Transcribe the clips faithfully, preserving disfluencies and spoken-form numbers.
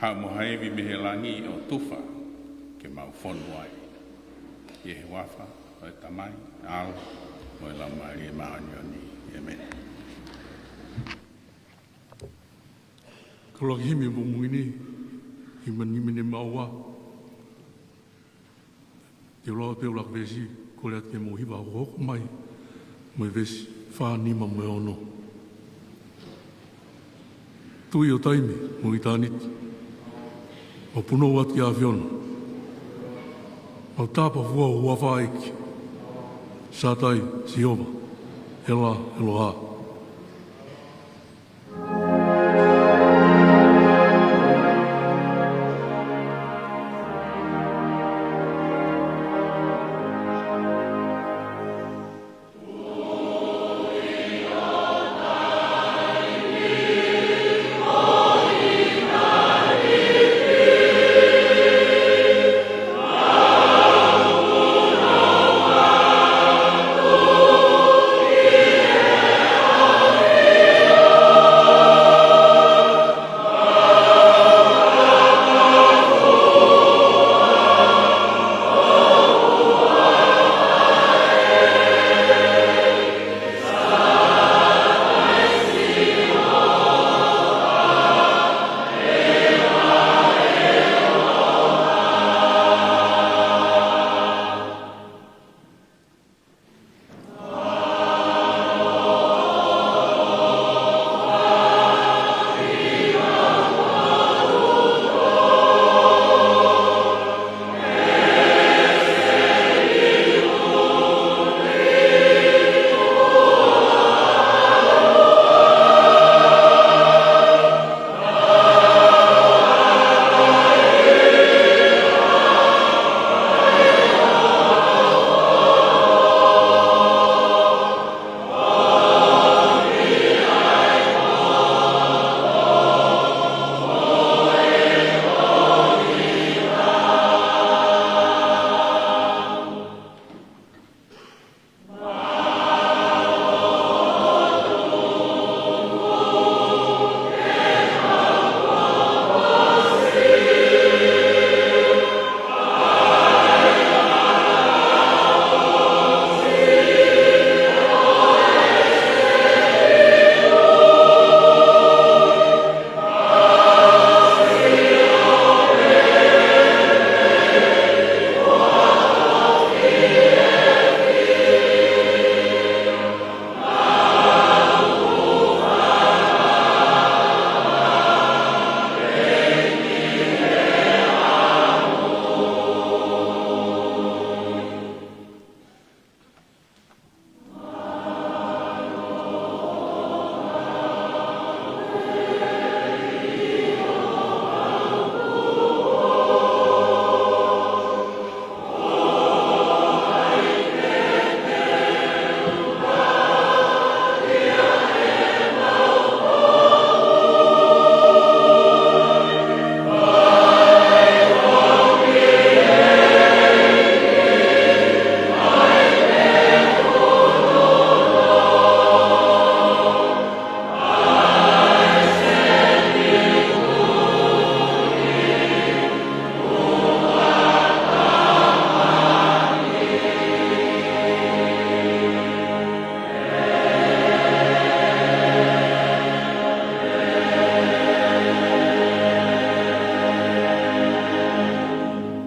Haʻu mo ha ivi mei he langi ʻo tufa ke mau fonu ai. ʻI he huafa ʻo e Tamai, ʻAlo, mo e Laumālie Māʻoniʻoni. ʻĒmeni. Koloa ki he himi ʻo e pongipongi ni, himi nimangofulu mā ua. Te u lau atu pē ʻa e veesi, kole atu ke mou hiva hokohoko mai, mo e veesi fā, nima mo e ono. Tuʻi ʻo taimi mo ʻitāniti, mau punou atu ki he ʻAfiona, mau tāpuaki ho huafa ʻEiki, Sātai, Sihova, ʻEla, ʻElohā.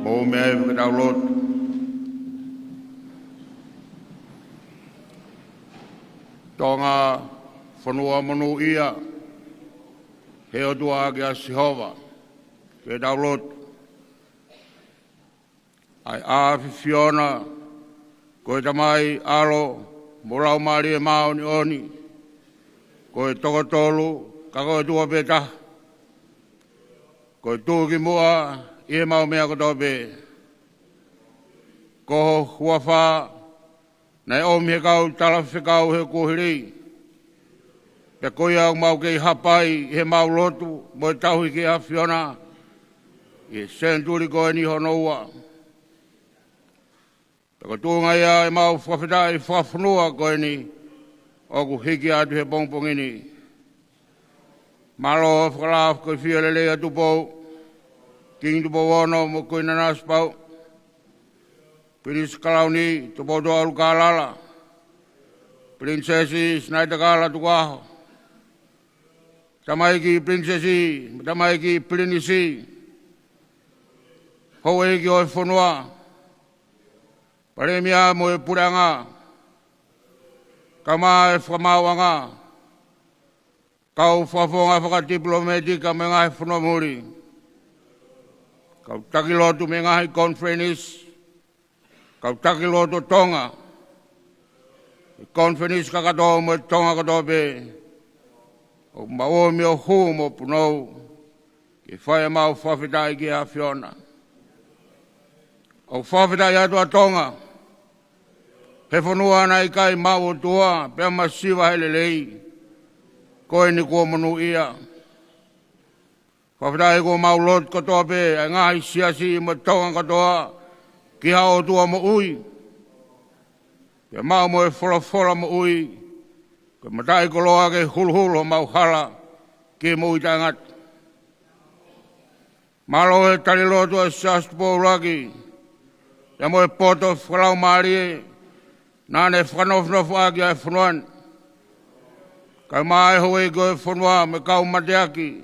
Mou meʻa ʻo fakatau lotu. Tonga, fonua monūʻia, he ʻOtua ʻa Sihova, ke tau lotu. ʻA e ʻAfiona, ko e Tamai, ʻAlo, mo e Laumālie Māʻoniʻoni, ko e toko tolu, ka ko e ʻOtua pē taha. Ko e tuʻukimuʻa ʻi he mau meʻa kotoa pē. Ko ho huafa naʻe ʻomi ʻe he kau talafekau he kuohili, pea ko ia ʻoku mau kei hapai ʻi he mau lotu mo e tauhi ki he ʻAfiona ʻi he senituli ko eni hono ua. Pea ko e tuʻunga ia ʻemau fakafetaʻi fakafonua ko eni ʻoku hiki atu he pongipongi ni. Mālō fakalāngilangi ko e fie lelei ʻa Tupou. Kingi Tupou Ono mo Kuini Nanasipauʻu, Pilinisi Kalauni Tupoutoʻa ʻUlukalala, Pilinisesi Sinaitakala Tukuʻaho, Tamaiki Pilinisesi, Tamaiki Pilinisi, Houʻeiki ʻo e fonua, Palēmia mo e Puleʻanga, kae ʻumaʻā e Fakamaauʻanga, kau fakafofonga fakatipilōmētika mei he ngaahi fonua muli, kau taki lotu mei he ngaahi konifelenisi, kau taki lotu ʻo Tonga, e konifelenisi kakato mo e Tonga kotoa pē, ʻoku mau ō mai ʻo hū mo punou ke fai ʻemau fakafetaʻi ki he ʻAfiona. ʻOku fakafetaʻi atu ʻa Tonga, he fonua naʻe ʻikai maʻu ʻOtua pea masiva he lelei, ko eni kuo monūʻia. Fakafetaʻi kuo mau lotu kotoa pē ʻa e ngaahi siasi mo Tonga kotoa ki ha ʻOtua moʻui, pea maʻu mo e folofola moʻui, ko e mataʻikoloa ke huluhulu homau hala ki he moʻui taʻengata. Mālō e tali lotu ʻa e Siasi Tupou ʻUluaki, pea mo e poto fakalaumālie naʻa ne fakanofonofo ʻaki ʻa e fonua ni, kae ʻumaʻā e houʻeiki ʻo e fonua mo e kau mateaki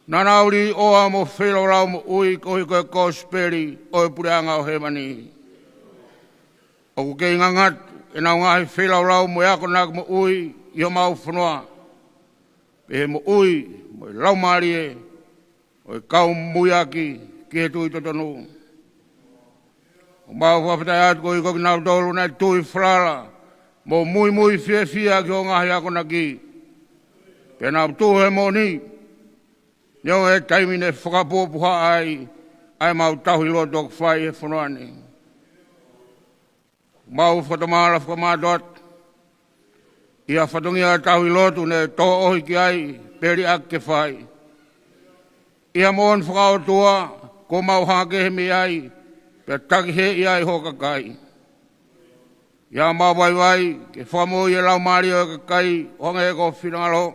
naʻa nau liʻoa mo feilaulau moʻui koeʻuhi ko e kosipeli ʻo e Puleʻanga ʻo Hēvani. ʻOku kei ngangatu ʻenau ngaahi feilaulau mo e akonaki moʻui ʻi homau fonua, pea ʻi he moʻui mo e laumālie ʻo e kau muiaki ki he tui totonu. ʻOku mau fakafetaʻi atu koeʻuhi ko kinautolu naʻe tui falala mo muimui fiefia ki hoʻo ngaahi akonaki, pea nau tuʻu he moʻoni, neongo e taimi ne fakapuopuhaʻa ai ʻa ʻemau tauhi lotu ʻoku fai he fonua ni. Mau fakatomala fakamātoato ʻi ha fatongia tauhi lotu ne tōʻohi ki ai pe liʻaki ke fai, ʻi ha moʻoni fakaʻotua kuo mau hanga kehe mei ai, pea takihēʻi ai hoʻo kakai. ʻI haʻamau vaivai ke fakamoʻui e laumālie ʻo e kakai ʻo hangē ko ho finangalo,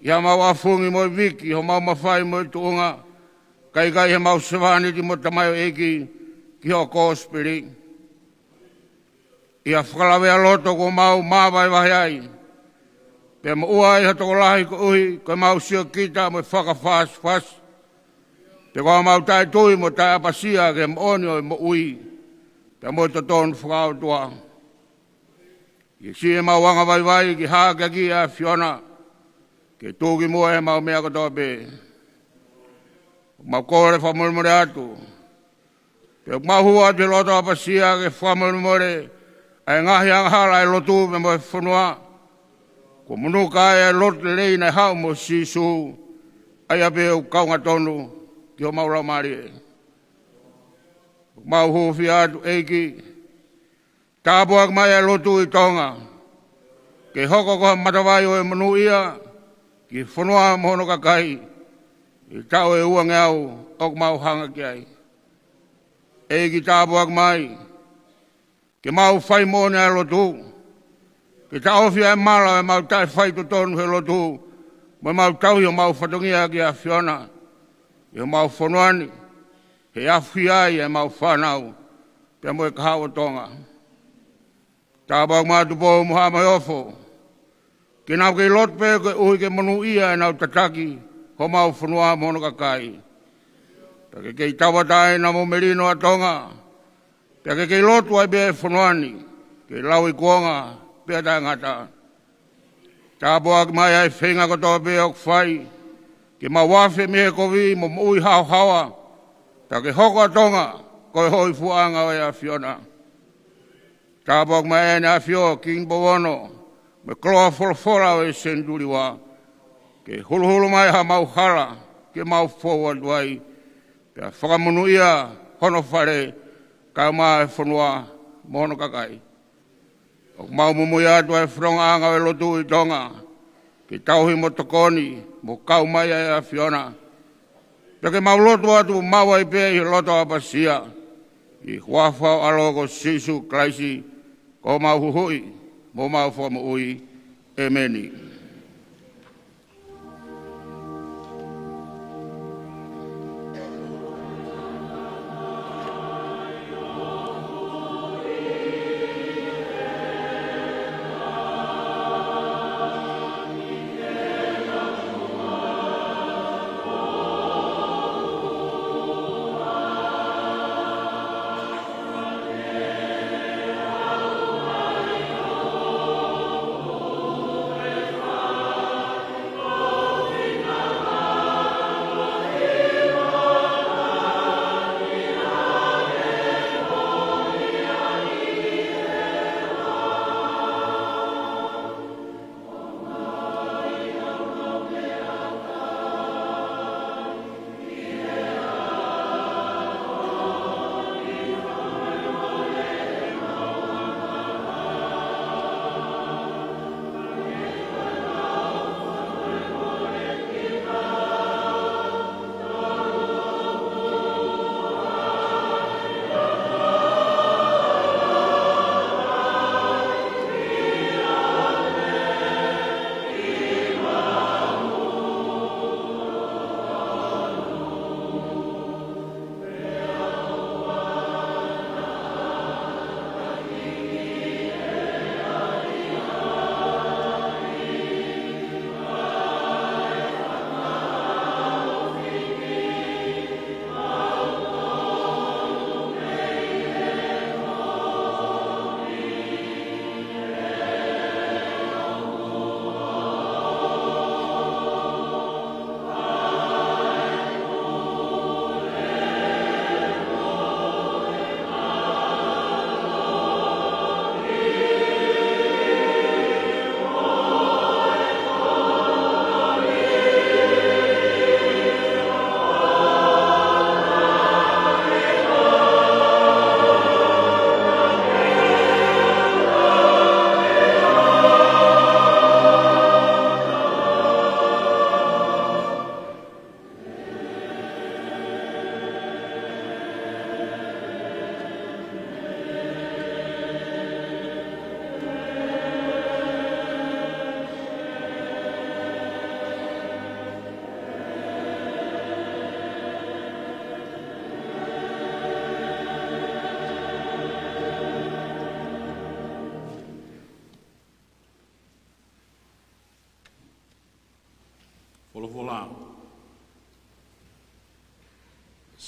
ʻi haʻamau ʻafungi mo e viki homau mafai mo e tuʻunga, kae ʻikai ʻi heʻemau sevāniti mo tamaioʻeiki ki hoʻo kosipeli. ʻI ha fakalavea loto kuo mau māvahevahe ai, pea moʻua ai ha tokolahi koeʻuhi ko ʻemau siokita mo e fakafāsifasi, pe ko haʻamau taʻetui mo taʻeʻapasia ki he moʻoni ʻo e moʻui pea mo e totonu fakaʻotua. ʻI he siʻi ʻemau angavaivai ke hākeakiʻi ʻa e ʻAfiona ke tuʻukimuʻa ʻemau meʻa kotoa pē. Mau kole fakamolemole atu, pea mau hū atu he loto ʻapasia ke fakamolemole ʻa e ngaahi angahala ʻa e lotu pea mo e fonua, kuo munuka ai ʻa e lotu lelei naʻe haʻu mo Sīsū, ʻa ia pē ʻoku kaunga tonu ki homau laumālie. Mau hūfia atu ʻEiki, tāpuaki mai ʻa e lotu ʻi Tonga ke hoko ko ha matavai ʻo e monūʻia ki he fonua mo hono kakai ʻi he taʻu ʻe uangeau ʻoku mau hanga ki ai. ʻEiki, tāpuaki mai ke mau fai moʻoni ʻa e lotu, ke taʻofi ʻa e mala ʻo ʻemau taʻefaitotonu he lotu mo ʻemau tauhi homau fatongia ki he ʻAfiona ʻi homau fonua ni, he ʻafio ai ʻemau fānau pea mo e kahaʻu ʻo Tonga. Tāpuaki mai ʻa Tupou mo Haʻa Moheofo, ke nau kei lotu pē koeʻuhi ke monūʻia ʻenau tataki homau fonua mo hono kakai. Pea ke kei tauʻatāina mo melino ʻa Tonga, pea ke kei lotu ai pē ʻa e fonua ni ke lau ikuonga pea taʻengata. Tāpuaki mai ʻa e feinga kotoa pē ʻoku fai ke mau afe mei he kovi mo moʻui haohaoa, pea ke hoko ʻa Tonga ko e hōifuaʻanga ʻo e ʻAfiona. Tāpuaki mai ʻEne ʻAfio Kingi Tupou Ono mo e koloa folofola ʻo e senituli ua, ke huluhulu mai haʻamau hala ke mau fou atu ai, pea fakamonūʻia hono fale kae ʻumaʻā e fonua mo hono kakai. ʻOku mau muimui atu ʻa e fonongaʻanga ʻo e lotu ʻi Tonga ke tauhi mo tokoni mo kau mai ʻa e ʻAfiona. Pea ke mau lotu atu maʻu ai pē ʻi he loto ʻapasia, ʻi he huafa ʻo ho ʻAlo ko Sīsū Kalaisi, ko homau Huhuʻi mo homau Fakamoʻui. ʻEmeni.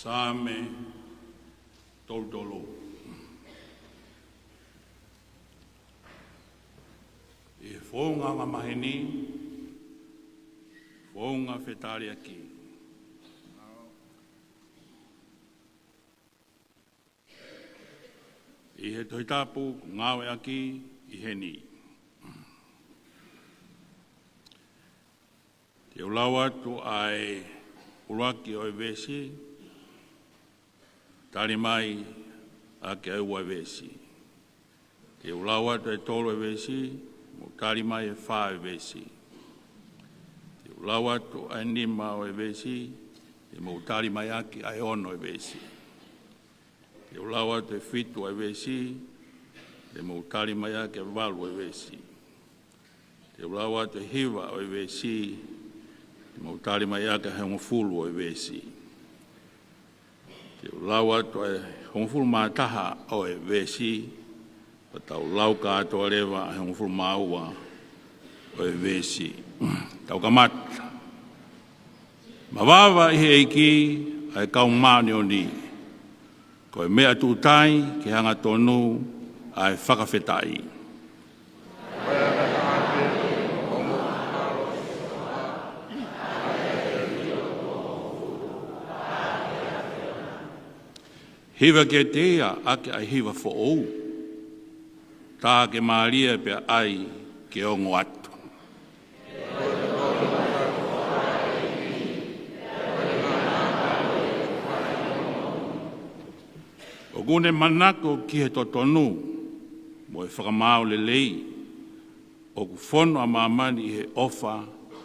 Saame tolu tolu. ʻI he founga angamaheni, founga fetaliʻaki. ʻI he Tohi Tapu ngāueʻaki ʻi heni. Te u lau atu ʻa e ʻuluaki ʻo e veesi, tali mai ʻaki ʻa e ua ʻo e veesi. Te u lau atu ʻa e tolu ʻo e veesi, mou tali mai ʻa e fā ʻo e veesi. Te u lau atu ʻa e nima ʻo e veesi, te mou tali mai ʻaki ʻa e ono ʻo e veesi. Te u lau atu ʻa e fitu ʻo e veesi, te mou tali mai ʻaki ʻa e valu ʻo e veesi. Te u lau atu ʻa e hiva ʻo e veesi, te mou tali mai ʻaki ʻa e hongofulu ʻo e veesi. Te u lau atu ʻa e hongofulu mā taha ʻo e veesi, pea tau lau kātoa leva ʻa e hongofulu mā ua ʻo e veesi. Tau kamata. Mavava ʻi he ʻEiki ʻa e kau māʻoniʻoni. Ko e meʻa tuʻutai ke hangatonu ʻa e fakafetaʻi. Hiva kiate ia ʻaki ʻa e hiva foʻou. Tā ke mālie pea ʻai ke ongo atu. ʻOku ne manako ki he totonu mo e fakamaau lelei, ʻoku fonu ʻa māmani ʻi he ʻofa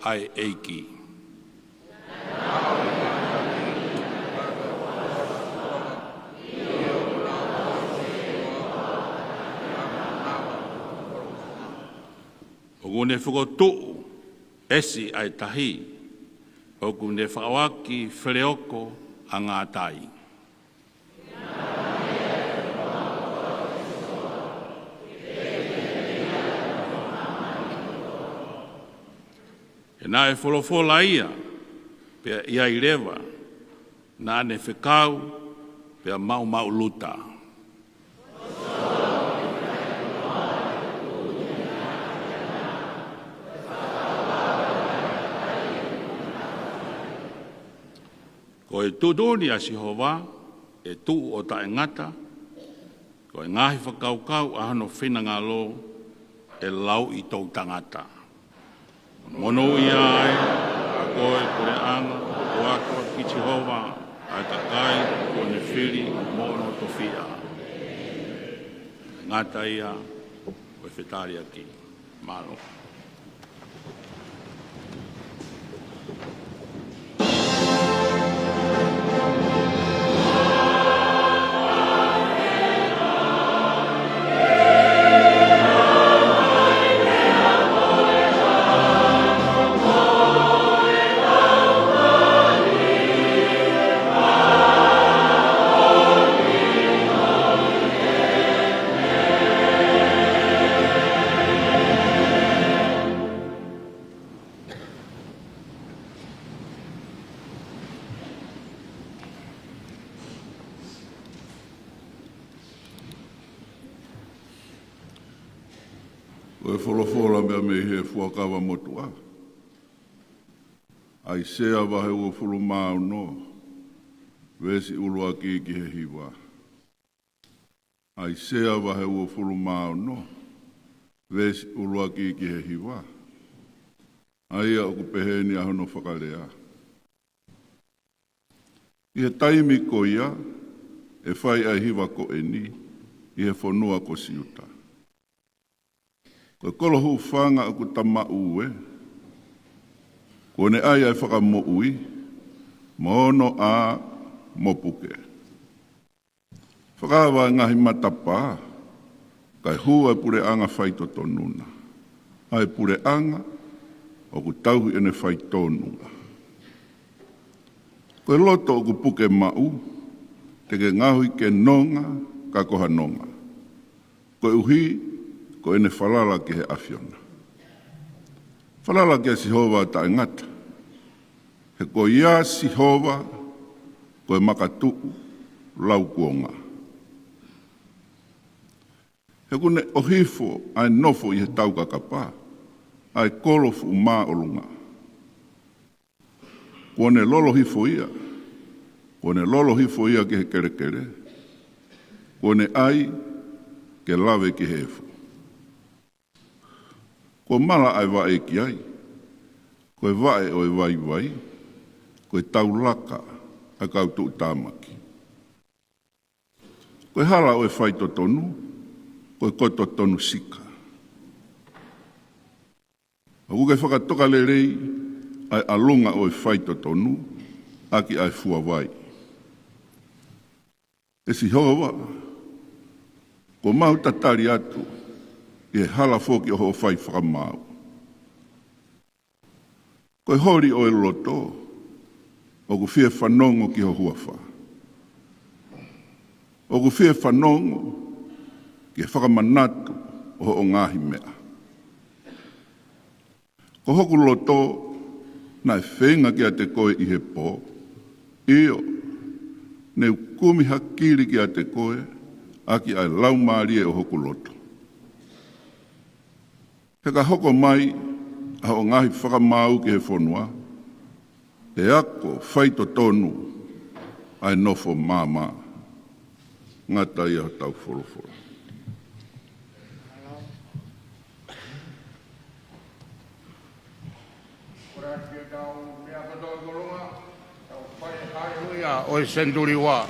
ʻa e ʻEiki. ʻOku ne fokotuʻu ʻesi ʻa e tahi, ʻoku ne fakaʻoaki feleoko ʻa ngātai. He naʻe folofola ia, pea ʻi ai leva, naʻa ne fekau, pea maʻumaʻuluta. Ko e tuʻutuʻuni ʻa Sihova ʻe tuʻu ʻo taʻengata, ko e ngaahi fakakaukau ʻa hono finangalo ʻe lauʻi toʻutangata. Monūʻia ai ʻa koe puleʻanga, ʻoku ʻoatu ʻaki ʻe Sihova ʻa e kakai kuo ne fili mo hono tofiʻa. Ngata ia ʻo e fetaliʻaki. Mālō. Ko e folofola meʻa mei he Fuakava Motuʻa. ʻAisea vahe uofulu mā ono, veesi ʻuluaki ki he hiva. ʻAisea vahe uofulu mā ono, veesi ʻuluaki ki he hiva. ʻA ia ʻoku peheni ʻa hono fakalea. ʻI he taimi ko ia, ʻe fai ʻa e hiva ko eni, ʻi he fonua ko Siuta. Ko e kolo hūfanga ʻoku ta maʻu ē, kuo ne ʻai ʻa e fakamoʻui, mo hono ʻā mo puke. Fakaava ʻa e ngaahi matapā, kae hū ʻa e puleʻanga faitotonu na, ʻa e puleʻanga ʻoku tauhi ʻene faitonu na. Ko e loto ʻoku puke maʻu, te ke ngaohi ke nonga, ka ko ha nonga. Koeʻuhi, ko ʻene falala ki he ʻAfiona. Falala kia Sihova taʻengata. He ko ia Sihova, ko e makatuʻu laukuonga. He kuo ne ʻohifo ʻa e nofo ʻi he taukakapa, ʻa e kolo fuʻu māʻolunga. Kuo ne lolo hifo ia, kuo ne lolo hifo ia ki he kelekele, kuo ne ʻai ke lave ki he efu. Kuo mala ʻa e vaʻe ki ai, ko e vaʻe ʻo e vaivai, ko e taulaka ʻa e kau tuʻutāmaki. Ko e hala ʻo e faitotonu, ko e koto tonu sika. ʻOku ke fakatokalelei ʻa e ʻalunga ʻo e faitotonu ʻaki ʻa e fuavai. ʻE Sihova, kuo mau tatali atu ʻi he hala foki ʻo hoʻo fai fakamaau. Ko e holi ʻo e loto, ʻoku fie fanongo ki ho huafa. ʻOku fie fanongo ki he fakamanatu ʻo hoʻo ngaahi meʻa. Ko hoku loto naʻe feinga kiate koe ʻi he pō. ʻIo, ne u kumi hakili kiate koe, ʻaki ʻa e laumālie ʻo hoku loto. He ka hoko mai ʻa hoʻo ngaahi fakamaau ki he fonua, ʻe ako faitotonu ʻa e nofo māmā. Ngata ia hotau folofola. Ko e ʻaho ni ʻoku tau meʻa kotoa ʻi kolonga, tau fai e Haleluia ʻo e senituli ua.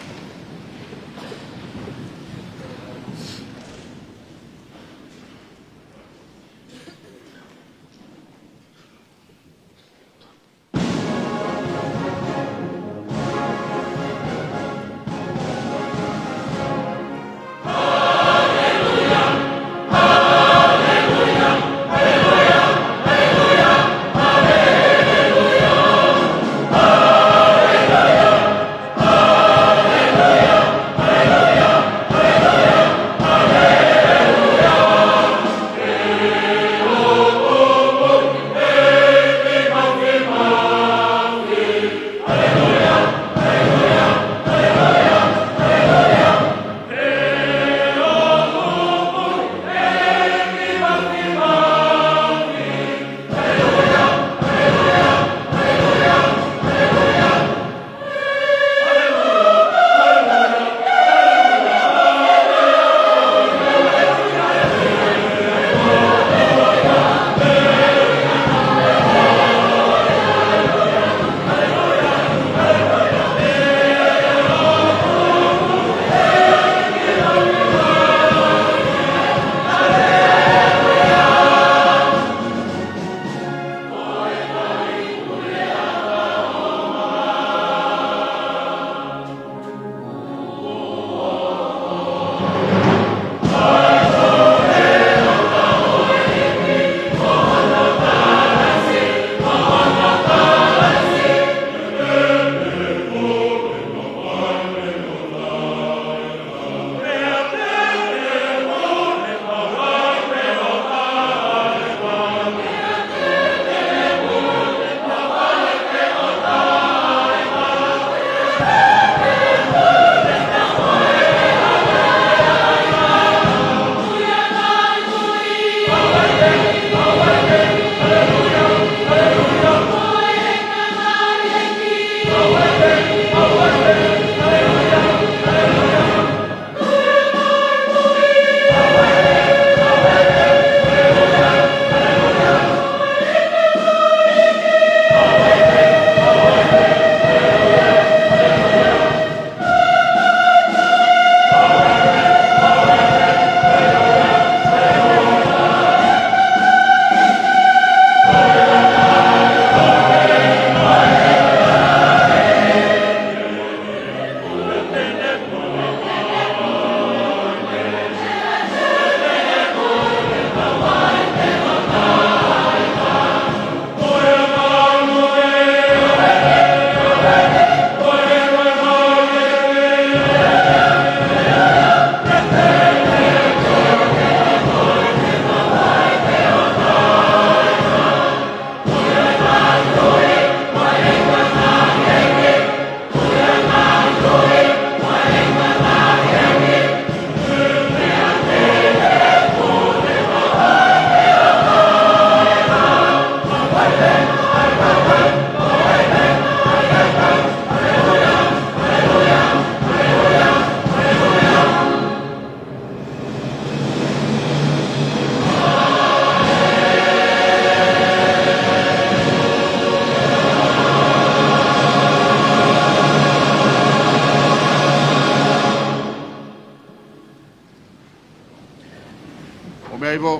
Ivo.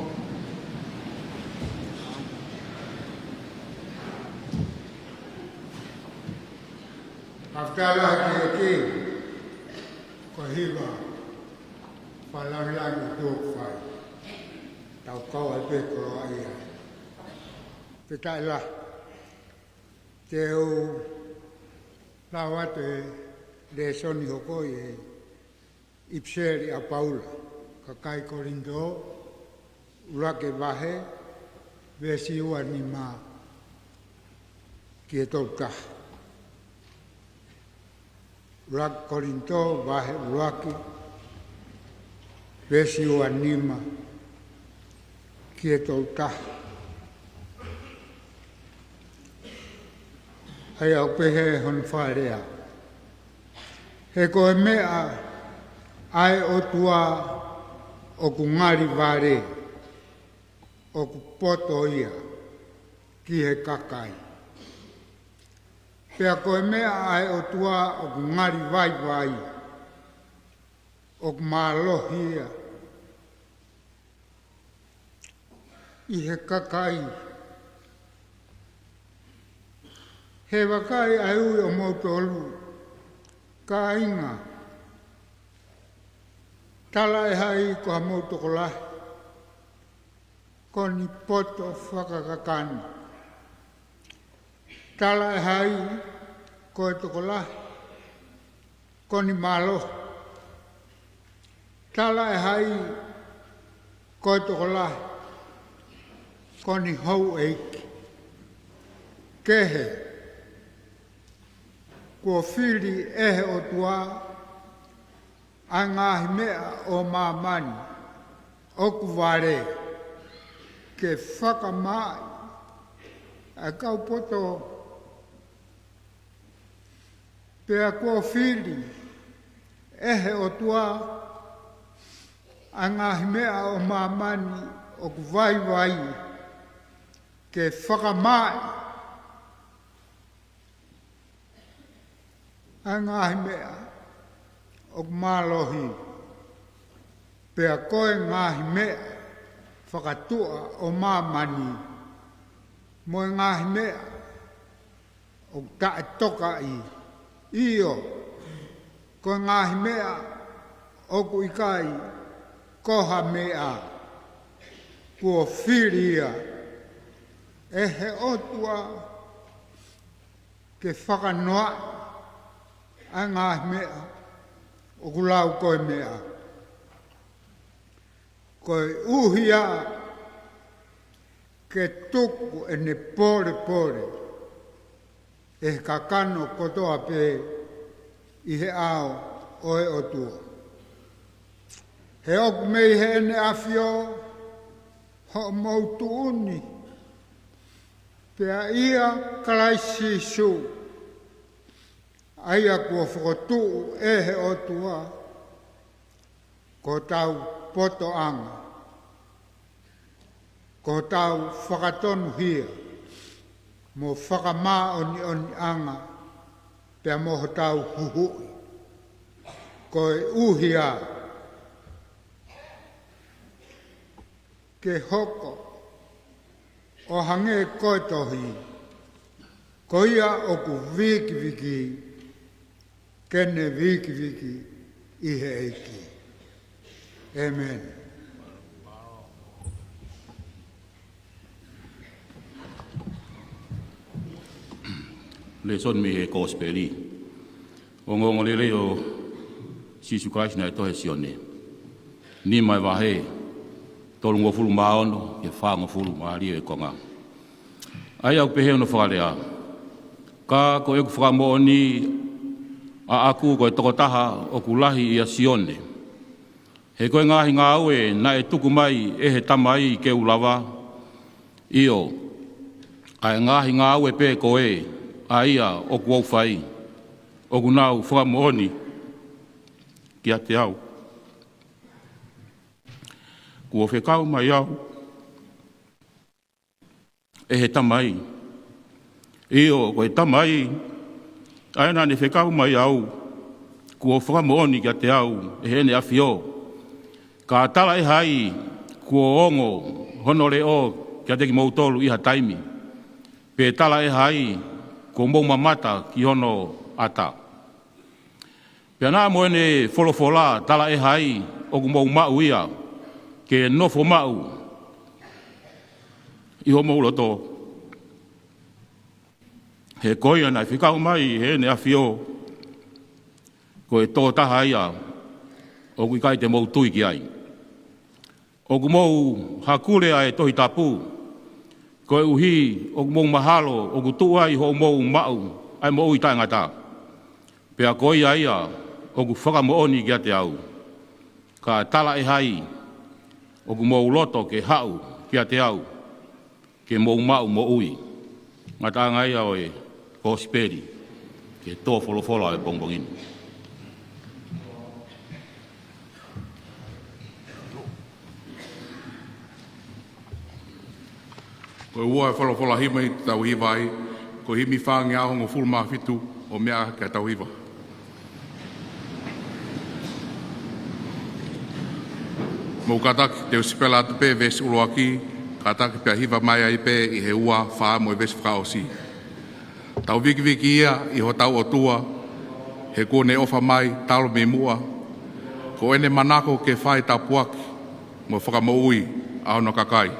Fakafetaʻi lahi ki he ʻEiki, ko e hiva fakalāngilangi ʻoku tau fai. Tau kau ai pē koloaʻia. Fakafetaʻi lahi. Te u lau atu e lēsoni hoko ʻi he ʻipiseli ʻa Paula ki he kakai Kolinitō, ʻuluaki vahe, veesi ua nima ki he tolu taha. ʻUluaki Kolinitō, vahe ʻuluaki, veesi ua nima ki he tolu taha. ʻA ia ʻoku pehē hono fakalea: He ko e meʻa ʻa e ʻOtua ʻoku ngali vale, ʻoku poto ia ki he kakai. Pea ko e meʻa ʻa e ʻOtua ʻoku ngali vaivai, ʻoku mālohi ia ʻi he kakai. He vakai ʻa e ui ʻomoutolu, kāinga, talaʻehai ko hamou tokolahi ko ʻeni poto fakakakano. Talaʻehai ko e tokolahi ko ʻeni mālohi. Talaʻehai ko e tokolahi ko ʻeni houʻeiki. Kehe, kuo fili ʻe he ʻOtua ʻa e ngaahi meʻa ʻo māmani ʻoku vale, ke fakamaaʻi ʻa e kau poto. Pea kuo fili ʻe he ʻOtua ʻa e ngaahi meʻa ʻo māmani ʻoku vaivai, ke fakamaaʻi ʻa e ngaahi meʻa ʻoku mālohi, pea ko e ngaahi meʻa fakatuʻa ʻo māmani, mo e ngaahi meʻa ʻoku taʻetokaʻi, ʻio, ko e ngaahi meʻa ʻoku ʻikai ko ha meʻa, kuo fili ia ʻe he ʻOtua ke fakanoaʻi ʻa e ngaahi meʻa ʻoku lau ko e meʻa, koeʻuhi ke tuku ʻene pōlepole ʻe he kakano kotoa pē ʻi he ʻao ʻo e ʻOtua. He ʻoku mei heʻene ʻAfio hoʻomou tuʻuni, pea ʻia Kalaisi Sīsū, ʻa ia kuo fokotuʻu ʻe he ʻOtua ko hotau potoʻanga, ko hotau fakatonuhia mo fakamāʻoniʻoniʻanga, pea mo hotau huhuʻi, koeʻuhi ke hoko ʻo hangē ko e tohi: Ko ia ʻoku vikiviki, ke ne vikiviki ʻi he ʻEiki. ʻĒmeni. Lēsoni mei he Kosipeli. Ongoongolelei ʻo Sīsū Kalaisi naʻe tohi ʻe Sione. Nima ʻa e vahe, tolungofulu mā ono ki he fāngofulu, mālie e konga. ʻA ia ʻoku pehē hono fakalea: Ka ko ʻeku fakamoʻoni ʻaʻaku ko e tokotaha ʻoku lahi ʻia Sione. He ko e ngaahi ngāue naʻe tuku mai ʻe he Tamai ke u lava, ʻio, ʻa e ngaahi ngāue pē ko ē ʻa ia ʻoku ou fai, ʻoku nau fakamoʻoni kiate au. Kuo fekau mai au ʻe he Tamai, ʻio, ko e Tamai ʻa ia naʻa ne fekau mai au, kuo fakamoʻoni kiate au ʻe heʻene ʻAfio. Ka talaʻehai Kuo ongo hono leʻo kiate kimoutolu ʻi ha taimi, pe tala ʻe hai kuo mou mamata ki hono ʻata? Pea naʻa mo ʻene folofola, tala ʻe hai ʻoku mou maʻu ia ke nofo maʻu ʻi homou loto? He ko ia naʻe fekau mai ʻe heʻene ʻAfio, ko e tokotaha ia ʻoku ʻikai te mou tui ki ai. ʻOku mou hakule ʻa e Tohi Tapu, koeʻuhi ʻoku mou mahalo ʻoku tuʻu ai hoʻomou maʻu ʻa e moʻui taʻengata. Pea ko ia ia ʻoku fakamoʻoni kiate au. Ka tala ʻe hai ʻoku mou loto ke haʻu kiate au, ke mou maʻu moʻui? Ngataʻanga ia ʻo e Kosipeli, ke tō folofola ʻo e pongipongi ni. Ko e ua e folofola himi te tau hiva ai, ko e himi fāngeau hongofulu mā fitu, ʻo meʻa ke tau hiva. Mou kātaki, te u sipela atu pē veesi ʻuluaki, kātaki pea hiva mai ai pē ʻi he ua, fā mo e veesi fakaʻosi. Tau vikiviki ia ʻi hotau ʻOtua, he kuo ne ʻofa mai talu mei muʻa, ko ʻene manako ke fai tāpuaki mo fakamoʻui ʻa hono kakai.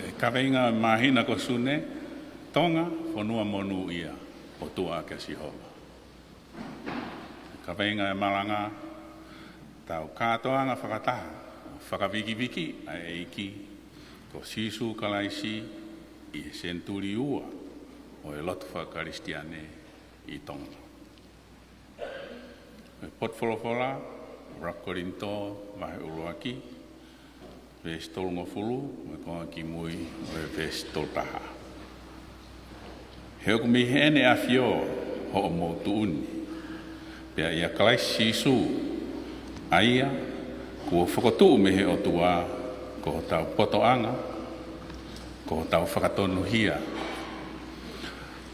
E kaveinga māhina ko Sune, Tonga, fonua monūʻia, ʻOtua ʻa Sihova. Kaveinga e malanga, tau kātoanga fakataha, fakavikiviki ʻa e ʻEiki ko Sīsū Kalaisi ʻi he senituli ua ʻo e lotu fakakalisitiane ʻi Tonga. E potu folofola, ʻuluaki Kolinitō, vahe ʻuluaki, veesi tolungofulu, mo e konga kimui ʻo e veesi tolutaha. He ʻoku mei heʻene ʻAfio hoʻomou tuʻu ni, pea ʻia Kalaisi Sīsū, ʻa ia kuo fokotuʻu mei he ʻOtua Ko hotau potoʻanga, ko hotau fakatonuhia,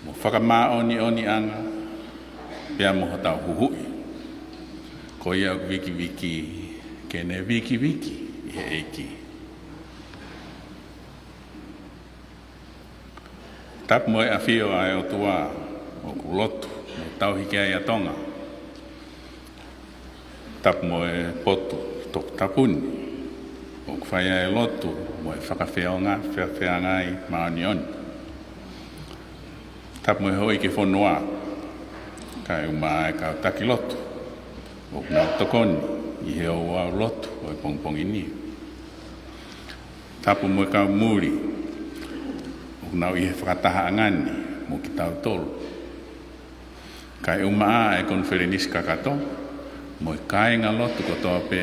mo fakamāʻoniʻoniʻanga, pea mo hotau huhuʻi. Ko ia ʻoku vikiviki, ke ne vikiviki ʻi he ʻEiki. Tapu mo e ʻafio ʻa e ʻOtua, ʻoku lotu mo tauhi ki ai ʻa Tonga. Tapu mo e potu toputapu ni, ʻoku fai ai e lotu mo e fakafeonga, fea-, feangai māʻoniʻoni. Tapu mo e houʻeiki fonua, kae ʻumaʻā e kau taki lotu, ʻoku nau tokoni ʻi he ouau lotu ʻo e pongipongi ni. Tapu mo e kau muli, ʻoku nau ʻi he fakatahaʻanga ni mo kitautolu. Kae ʻumaʻā e konifelenisi kakato, mo e kāinga lotu kotoa pē,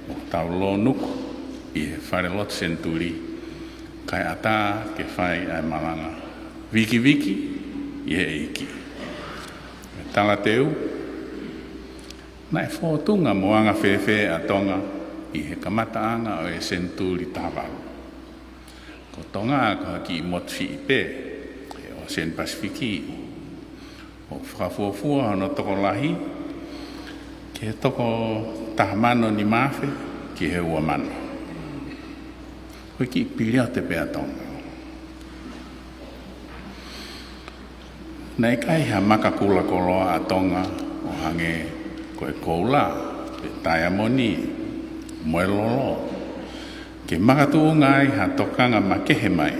ʻoku tau lōnuku ʻi he fale lotu Senituli, kae ʻatā ke fai ʻa e malanga vikiviki ʻi he ʻEiki. Talateu, naʻe fōtunga mo anga fēfē ʻa Tonga ʻi he kamataʻanga ʻo e senituli taha valu? Ko Tonga ko ha kiʻi motu siʻi pē he ʻOseni Pasifiki. ʻOku fakafuofua hono tokolahi ki he toko taha mano nima afe ki he ua mano. Ko e kiʻi piliote pē ʻa Tonga. Naʻe ʻikai ha maka kula koloa ʻa Tonga ʻo hangē ko e koula, pe taiamoni, mo e lolo, ke makatuʻunga ai ha tokanga makehe mai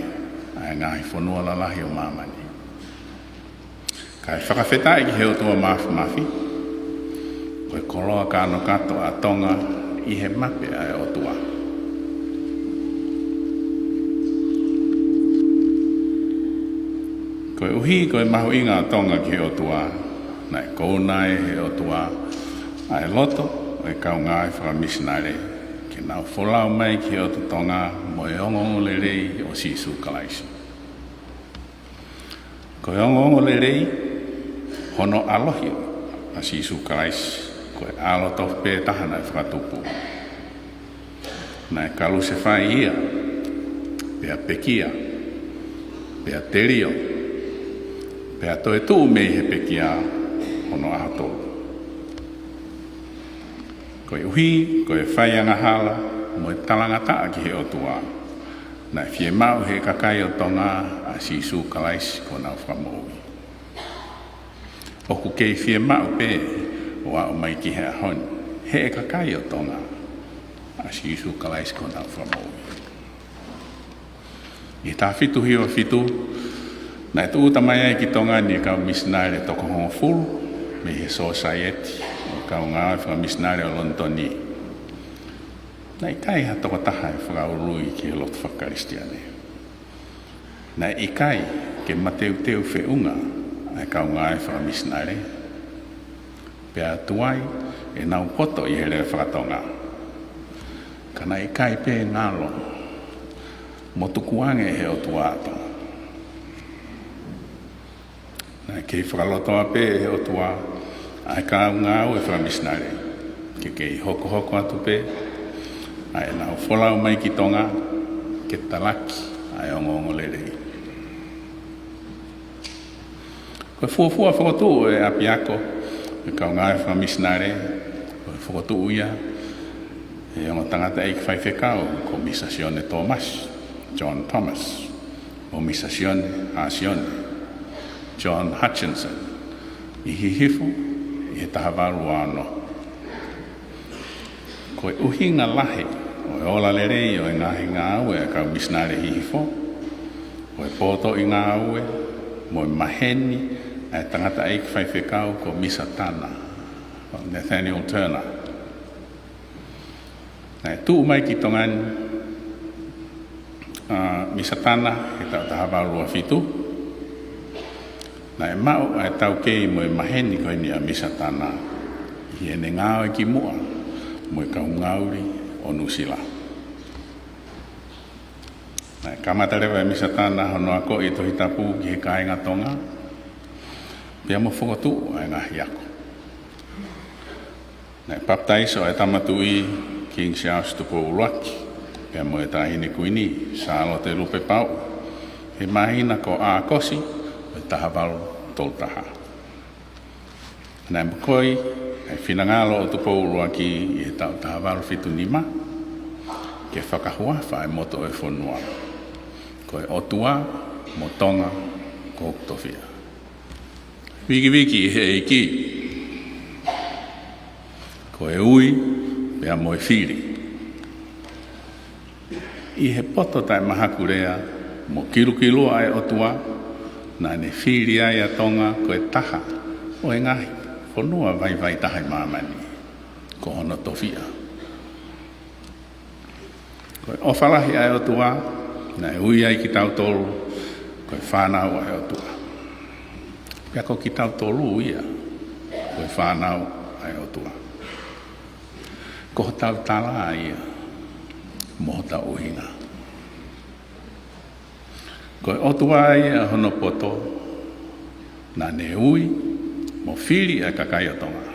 ʻa e ngaahi fonua lalahi ʻo māmani. Kae fakafetaʻi ki he ʻOtua Māfimafi, ko e koloa kānokato ʻa Tonga ʻi he mape ʻa e ʻOtua. Koeʻuhi ko e mahuʻinga ʻa Tonga ki he ʻOtua, naʻe kouna ai ʻe he ʻOtua ʻa e loto ʻo e kau ngāue fakamisinale, ke nau folau mai ki he ʻotu Tonga mo e ongoongolelei ʻo Sīsū Kalaisi. Ko e ongoongolelei, hono ʻalohi ʻa Sīsū Kalaisi, ko e ʻAlo tofu pē taha naʻe fakatupu. Naʻe kalusefai ia, pea pekia, pea telio, pea toetuʻu mei he pekia hono ʻaho tolu. Koeʻuhi ko e fai angahala mo e talangataʻa ki he ʻOtua, naʻe fiemaʻu ʻe he kakai ʻo Tonga ʻa Sīsū Kalaisi ko honau Fakamoʻui. ʻOku kei fiemaʻu pē ʻo aʻu mai ki he ʻaho ni ʻe he kakai ʻo Tonga ʻa Sīsū Kalaisi ko honau Fakamoʻui. ʻI he taha fitu hiva fitu, naʻe tūʻuta mai ai ki Tonga ni e kau misinale toko hongofulu mei he Sōsaieti ʻo e Kau Ngāue Fakamisinale ʻo Lonitoni. Naʻe ʻikai ha tokotaha ʻe fakaului ki he lotu fakakalisitiane. Naʻe ʻikai ke mateuteu feʻunga ʻa e kau ngāue fakamisinale, pea tuai ʻenau poto ʻi he lea faka-Tonga. Ka naʻe ʻikai pē ngalo mo tukuange ʻe he ʻOtua ʻa Tonga. Naʻe kei fakalotoa pē ʻe he ʻOtua ʻa e kau ngāue fakamisinale ke kei hokohoko atu pē ʻa ʻenau folau mai ki Tonga ke talaki ʻa e ongoongolelei. Ko e fuofua fokotuʻu ʻo e ʻapiako ʻo e kau ngāue fakamisinale, ko e fokotuʻu ia ʻe he ongo tangataʻeiki faifekau ko Misa Sione Tōmasi, John Thomas, mo Misa Sione Hasione, John Hutchinson, ʻi Hihifo ʻi he taha valu ua ono. Ko e ʻuhinga lahi ʻo e ola lelei ʻo e ngaahi ngāue ʻa e kau misinale Hihifo, ko e potoʻi ngāue mo e maheni ʻa e tangataʻeiki faifekau ko Misa Tana, Nathaniel Turner. Naʻe tuʻu mai ki Tonga ni ʻa Misa Tana he taʻu taha valu ua fitu. Naʻe maʻu ʻa e taukei mo e maheni ko eni ʻa Misa Tana ʻi heʻene ngāue ki muʻa mo e kau Ngauli ʻo Nuʻusila. Naʻe kamata leva ʻe Misa Tana hono akoʻi e Tohi Tapu ki he kāinga Tonga, pea mo fokotuʻu ʻa e ngaahi ako. Naʻe papitaiso ʻa e Tama Tuʻi, King Charles Tupou ʻUluaki, pea mo e Taʻahine Kuini Sālote Lupepauʻu, he māhina ko ʻAokosi ʻo e taha valu tolu taha. Naʻe mokoi e finangalo ʻo Tupou ʻUluaki ʻi he taʻu taha valu fitu nima, ke fakahuafa e moto ʻo e fonua ko e ʻOtua mo Tonga ko hoku tofiʻa. Vikiviki ʻi he ʻEiki, ko e ui pea mo e fili. ʻI he poto taʻemahakulea mo kilukilua ʻa e ʻOtua, naʻa ne fili ai ʻa Tonga ko e taha ʻo e ngaahi fonua vaivai taha ʻi māmani, ko hono tofiʻa. Ko e ʻofa lahi ʻa e ʻOtua, naʻe ui ai kitautolu ko e fānau ʻa e ʻOtua. Pea ko kitautolu ia ko e fānau ʻa e ʻOtua. Ko hotau tala ia mo hotau ʻuhinga. Ko e ʻOtua ia hono poto, naʻa ne ui mo fili ʻa e kakai ʻo Tonga.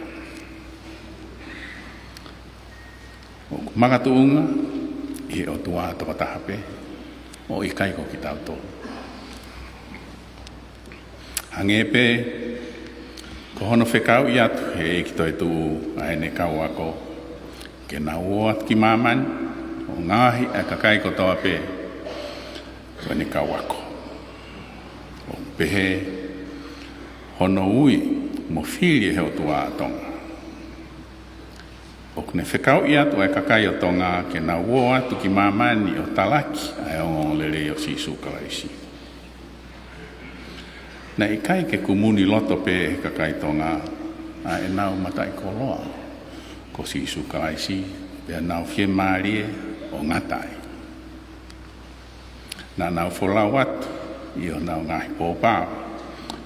ʻOku makatuʻunga ʻi he ʻOtua tokotaha pē, ʻo ʻikai ko kitautolu. Hangē pē ko hono fekauʻi atu ʻe he ʻEiki toetuʻu ʻa ʻene kau ako, ke nau ō atu ki māmani ʻo ngaohi ʻa e kakai kotoa pē ko ʻene kau ako. ʻOku pehē hono ui mo fili ʻe he ʻOtua ʻa Tonga. ʻOku ne fekauʻi atu ʻa e kakai ʻo Tonga ke nau ō atu ki māmani ʻo talaki ʻa e ongoongolelei ʻo Sīsū Kalaisi. Naʻe ʻikai ke kumuni loto pē ʻe he kakai Tonga ʻa ʻenau mataʻikoloa ko Sīsū Kalaisi, pea nau fiemālie ʻo ngata ai. Naʻa nau folau atu ʻi honau ngaahi pōpao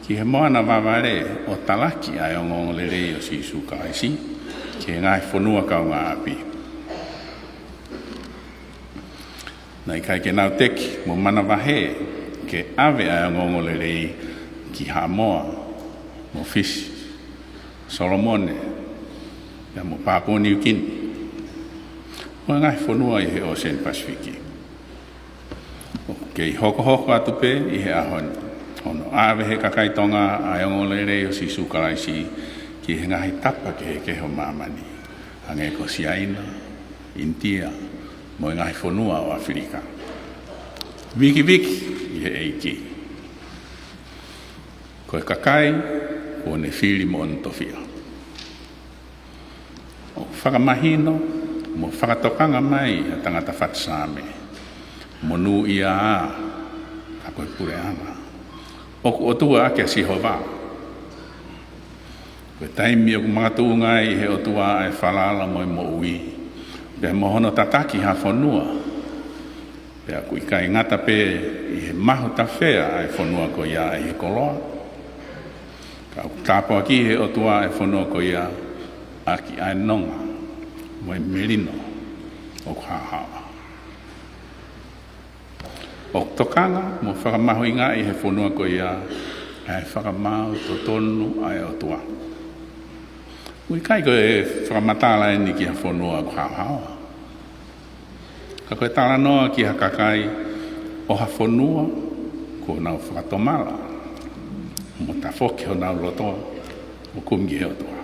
ki he moana vavale ʻo talaki ʻa e ongoongolelei ʻo Sīsū Kalaisi ki he ngaahi fonua kaungāʻapi. Naʻe ʻikai ke nau teki mo manavahē ke ʻave ʻa e ongoongolelei ki Haʻamoa mo Fisi, Solomone, pea mo Papua Niukini, mo e ngaahi fonua ʻi he ʻŌseni Pasifiki. ʻOku kei hokohoko atu pē ʻi he ʻaho ni hono ʻave ʻe he kakai Tonga ʻa e ongoongolelei ʻo Sīsū Kalaisi ki he ngaahi tapa kehekehe ʻo māmani, hangē ko Siaina, ʻInitia, mo e ngaahi fonua ʻo ʻAfilika. Vikiviki ʻi he ʻEiki, ko e kakai kuo ne fili mo hono tofiʻa. ʻOku fakamahino mo fakatokanga mai ʻa e tangata fatu Saame, monūʻia ā, ka ko e puleʻanga ʻoku ʻOtua ʻaki ʻa Sihova. Ko e taimi ʻoku makatuʻunga ai ʻi he ʻOtua ʻa e falala mo e moʻui, pea mo hono tataki ha fonua, pea ʻoku ʻikai ngata pē ʻi he mahu tafea ʻa e fonua ko ia ʻi he koloa, ka ʻoku tāpuakiʻi ʻe he ʻOtua ʻa e fonua ko ia ʻaki ʻa e nonga mo e melino ʻoku haohaoa. ʻOku tokanga mo fakamahuʻingaʻi ʻe he fonua ko ia ʻa e fakamaau totonu ʻa e ʻOtua. ʻOku ʻikai ko e fakamatala eni ki ha fonua ʻoku haohaoa, ka ko e talanoa ki ha kakai ʻo ha fonua kuo nau fakatomala mo tafoki honau loto ʻo kumi ki he ʻOtua.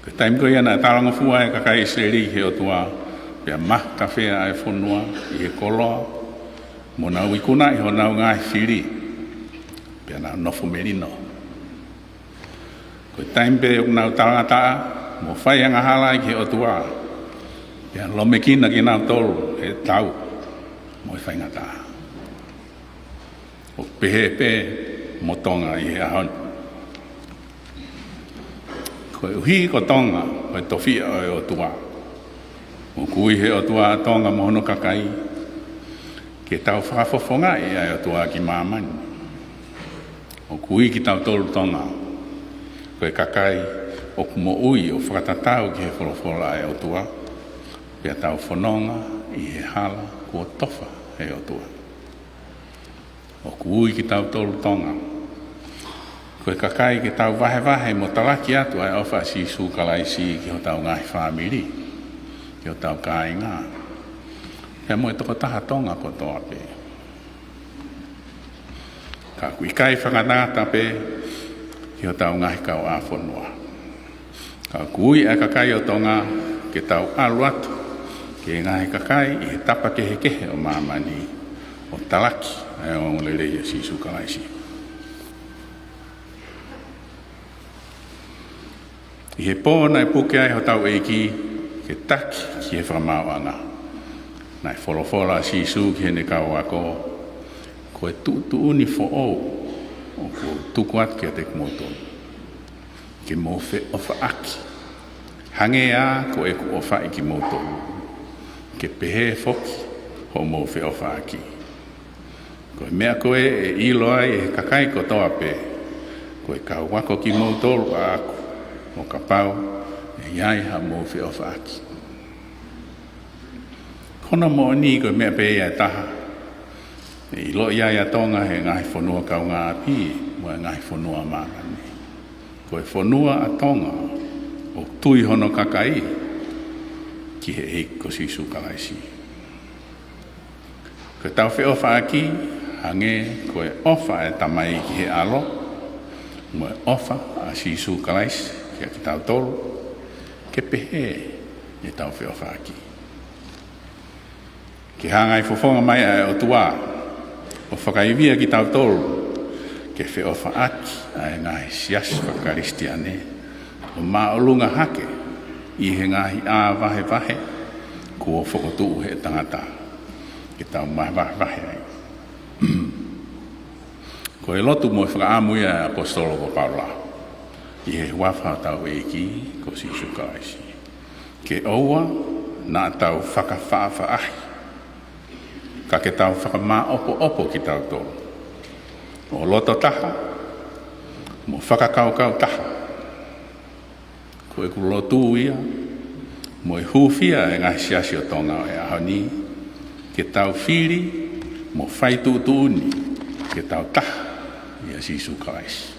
Ko e taimi ko ia naʻe talangofua ai ʻa e kakai ʻIsileli ki he ʻOtua, pea mahu tafea ʻa e fonua ʻi he koloa, mo nau ikunaʻi honau ngaahi fili, pea nau nofo melino. Ko e taimi pē ʻoku nau talangataʻa mo fai angahala ai ki he ʻOtua, pea lomekina kinautolu ʻe he tau mo e faingataʻa. ʻOku pehē pē mo Tonga ʻi he ʻaho ni. Koeʻuhi ko Tonga ko e tofiʻa ʻo e ʻOtua, ʻoku ui ʻe he ʻOtua ʻa Tonga mo hono kakai ke tau fakafofongaʻi ʻa e ʻOtua ki māmani. ʻOku ui kitautolu Tonga ko e kakai ʻoku moʻui ʻo fakatatau ki he folofola ʻa e ʻOtua, pea tau fononga ʻi he hala kuo tofa ʻe he ʻOtua. ʻOku ui kitautolu Tonga ko e kakai ke tau vahevahe mo talaki atu ʻa e ʻofa ʻa Sīsū Kalaisi ki hotau ngaahi fāmili, ki hotau kāinga, pea mo e tokotaha Tonga kotoa pē. Ka ʻoku ʻikai fakangatangata pē ki hotau ngaahi kauʻāfonua. Ka ʻoku ui ʻa e kakai ʻo Tonga ke tau ʻalu atu ki he ngaahi kakai ʻi he tapa kehekehe ʻo māmani, ʻo talaki ʻa e ongoongolelei ʻo Sīsū Kalaisi. ʻI he pō naʻe puke ai hotau ʻEiki ke taki ki he fakamaauʻanga, naʻe folofola ʻa Sīsū ki heʻene kau ako, ko e tuʻutuʻuni foʻou ʻoku ou tuku atu kiate kimoutolu, ke mou feʻofaʻaki, hangē ā ko ʻeku ʻofaʻi kimoutolu, ke pehē foki hoʻomou feʻofaʻaki. Ko e meʻa ko ē ʻe ʻilo ai ʻe he kakai kotoa pē ko e kau ako kimoutolu ʻaʻaku, ʻo kapau ʻe ʻi ai haʻamou feʻofaʻaki. Ko hono moʻoni, ko e meʻa pē ia ʻe taha ʻe ʻiloʻi ai ʻa Tonga ʻe he ngaahi fonua kaungāʻapi mo e ngaahi fonua māmani. Ko e fonua ʻa Tonga ʻoku tui hono kakai ki he ʻEiki ko Sīsū Kalaisi. Ko ʻetau feʻofaʻaki, hangē ko e ʻofa ʻa e Tamai ki he ʻAlo, mo e ʻofa ʻa Sīsū Kalaisi kiate kitautolu, ke pehē ʻetau feʻofaʻaki. Ke hanga ʻo fofonga mai ʻa e ʻOtua ʻo fakaivia kitautolu ke feʻofaʻaki ʻa e ngaahi siasi faka-Kalisitiane, ʻo māʻolunga hake ʻi he ngaahi ʻā vahevahe kuo fokotuʻu ʻe he tangata ke tau māvahevahe ai. Ko e lotu mo e fakaʻamu ia ʻa e ʻaposetolo ko Paula ʻi he huafa ʻo hotau ʻEiki ko Sīsū Kalaisi, ke ʻoua naʻa tau fakafaʻafaʻahi, ka ke tau fakamāʻopoʻopo kitautolu, ʻo loto taha mo fakakaukau taha. Ko ʻeku lotu ia mo e hūfia ʻa e ngaahi siasi ʻo Tonga ʻo e ʻaho ni, ke tau fili mo fai tuʻutuʻuni ke tau taha ʻia Sīsū Kalaisi.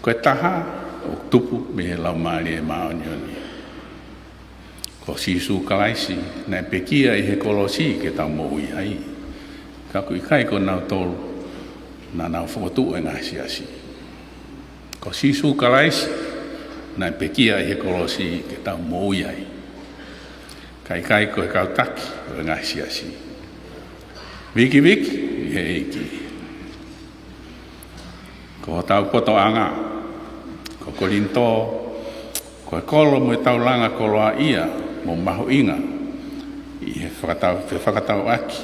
Ko e taha ʻoku tupu mei he Laumālie Māʻoniʻoni. Ko Sīsū Kalaisi naʻe pekia ʻi he kolosi ke tau moʻui ai, ka ʻoku ʻikai ko kinautolu naʻa nau fokotuʻu e ngaahi siasi. Ko Sīsū Kalaisi naʻe pekia ʻi he kolosi ke tau moʻui ai, ka ʻikai ko e kau taki ʻo e ngaahi siasi. Vikiviki ʻi he ʻEiki. Ko hotau potoʻanga ko Kolinitō, ko e kolo mo e taulanga koloaʻia mo mahuʻinga ʻi he fakatau, fefakatauʻaki